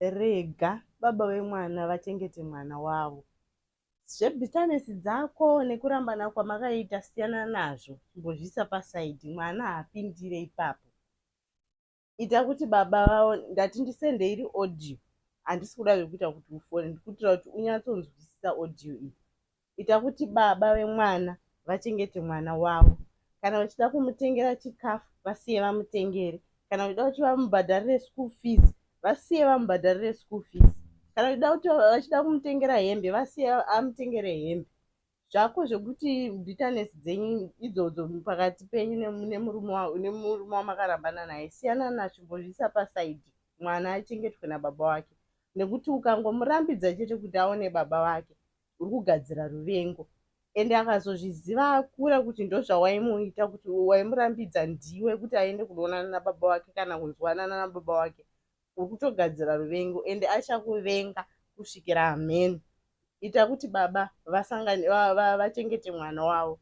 Rega baba vemwana vachengete mwana wavo. Zvebitterness dzako nekurambana kwamakaita siyana nazvo chimbozviisa paside mwana haapindire ipapo. Ita kuti baba vavo ndati ndisende iri audio handisi kuda zvekuita kuti ufone ndikuitira kuti unyatsonzwisisa audio iyi. Ita kuti baba vemwana vachengete mwana wavo. Kana vachida kumutengera chikafu vasiye vamutengere. Kana vachida kuti vamubhadharire school fees vasiye vamubhadharire school fees. Kana vachida kuti vachida kumutengera hembe vasiye amutengere hembe. Zvako zvekuti bitterness dzenyu idzodzo pakati penyu nemurume wamakarambana naye siyana nazvo chimbozviisa pasaidhi mwana achengetwe nababa wake nekuti ukangomurambidza chete kuti aone baba vake uri kugadzira ruvengo ende akazozviziva akura kuti ndozvawaimuita kuti waimurambidza ndiwe kuti aende kunoonana nababa wake kana kunzwanana nababa wake uri kutogadzira ruvengo ende achakuvenga kusvikira hameno ita kuti baba vasangane vachengete mwana wavo.